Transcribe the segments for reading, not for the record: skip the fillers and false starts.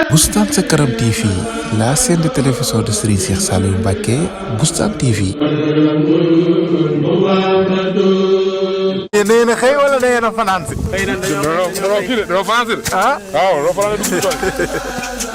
Boustan Sa Kanam TV, la chaîne de télévision de Serigne Cheikh Saliou Mbacké, Boustan TV. nee na xëy wala nee na fanaan si. xëy na dañoo fanaan si de. ah waaw doo fanaan dugg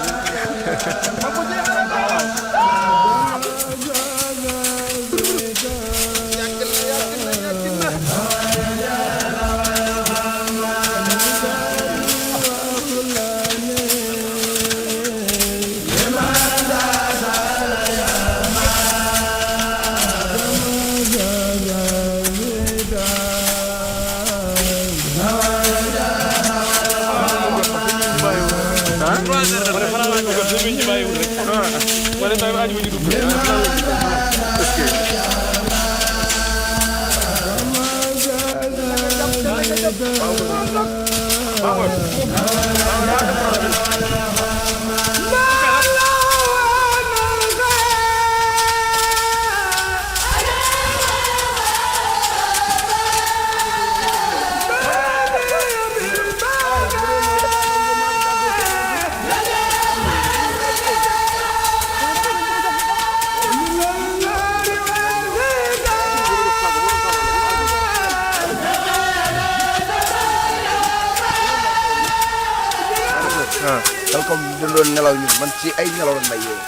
comme dañ doon nelaw ñun man ci ay nelaw lañ may yeewu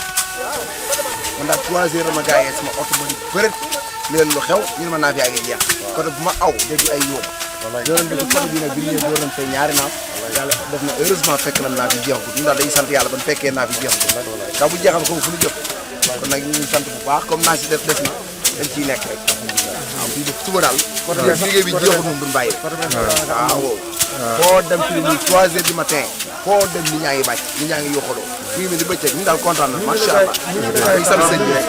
man daal 3 heures ma gaa yi sama oto ma di bëreet leen lu xew ñu ne ma naaf yaa ngi jeex côté bu ma aw dégg ay yoo doon def côté bi nag bi ñu doon fay ñaari naaf yàlla def na heureusement fekk na naaf yi jeexagut ñun daal dañuy sant yàlla ban fekkee naaf yi jeexagut ndax bu jeexal comme fu ñu jëm kon nag ñu ngi sant bu baax comme naa si des na dañ ciy nekk rek waaw fii def suba daal côté bi liggéey bi jeexut moom duñ bàyyi waaw foo dem ci ni 3 heures du matin foo dem nit ñaa ngi bàcc nit ñaa ngi yokkaloo fii mi di bëccëg ñu daal kontaan na macha allah dañuy sant sëñ bi rek.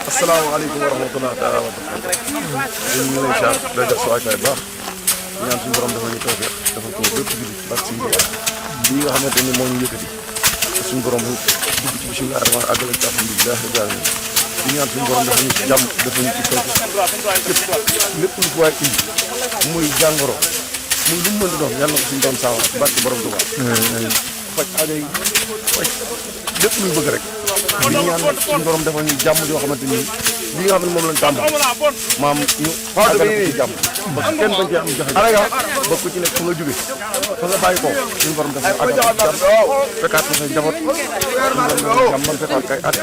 asalaamaaleykum wa rahmatulah taala wa barakatuh ñu ngi lay jaar da def su waay baax ñaan suñu borom dafa ñu tawfeex dafa ko bépp jullit baax si lii nga xamante ni moo ñu yëkkati suñu borom dugg ci bisimilah rahmaan àggale ci alhamdulilah rabbil alamin di ñaan suñu borom dafa ñu ci jàmm dafa ñu ci tawfeex lépp lu fi waay indi muy jàngoro muy lu mu mën di doon yàlla na ko suñu doon saawar barke borom Tuubaa faj aajo yi faj lépp luy bëgg rek di ñaan suñu borom defal ñu jàmm yoo xamante ni li nga xam ne moom lañ tàmbali maam ñu àggale ko ci jàmm ba kenn bañ cee am jafe-jafe ba ku ci nekk fa nga jóge fa nga bàyyi ko suñu borom def àggale ko ci jàmm fekkaat ko sa njaboot suñu borom jàmm man fekkaat kay at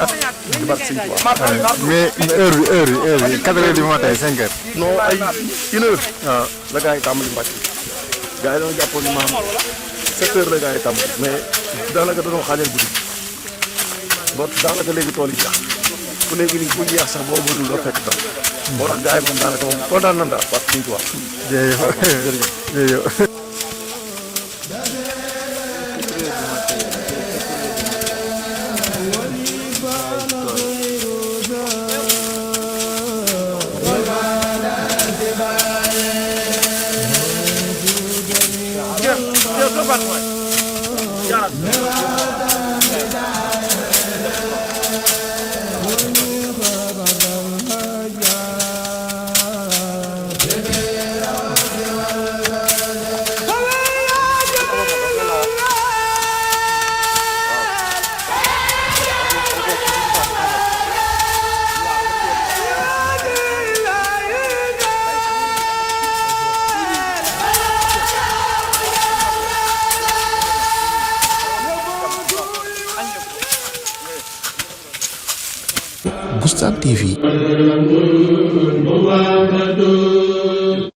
di barke Sëñ Tuubaa mais heure bi 4 heures du matin 5 heures. non ay 1 heure la gars yi tàmbali mbàcc gars yi dañoo jàppoon ni maam 7 heures la gars yi tàmbali mais daanaka dañoo xaajal guddi ba daanaka léegi tool yi jeex ku léegi nii ku jeex sax boo bëgg doo fekk tam moo tax gars yi moom daanaka moom kontaan nañ daal parce que suñu tubaab. jërëjëf. Boustan TV.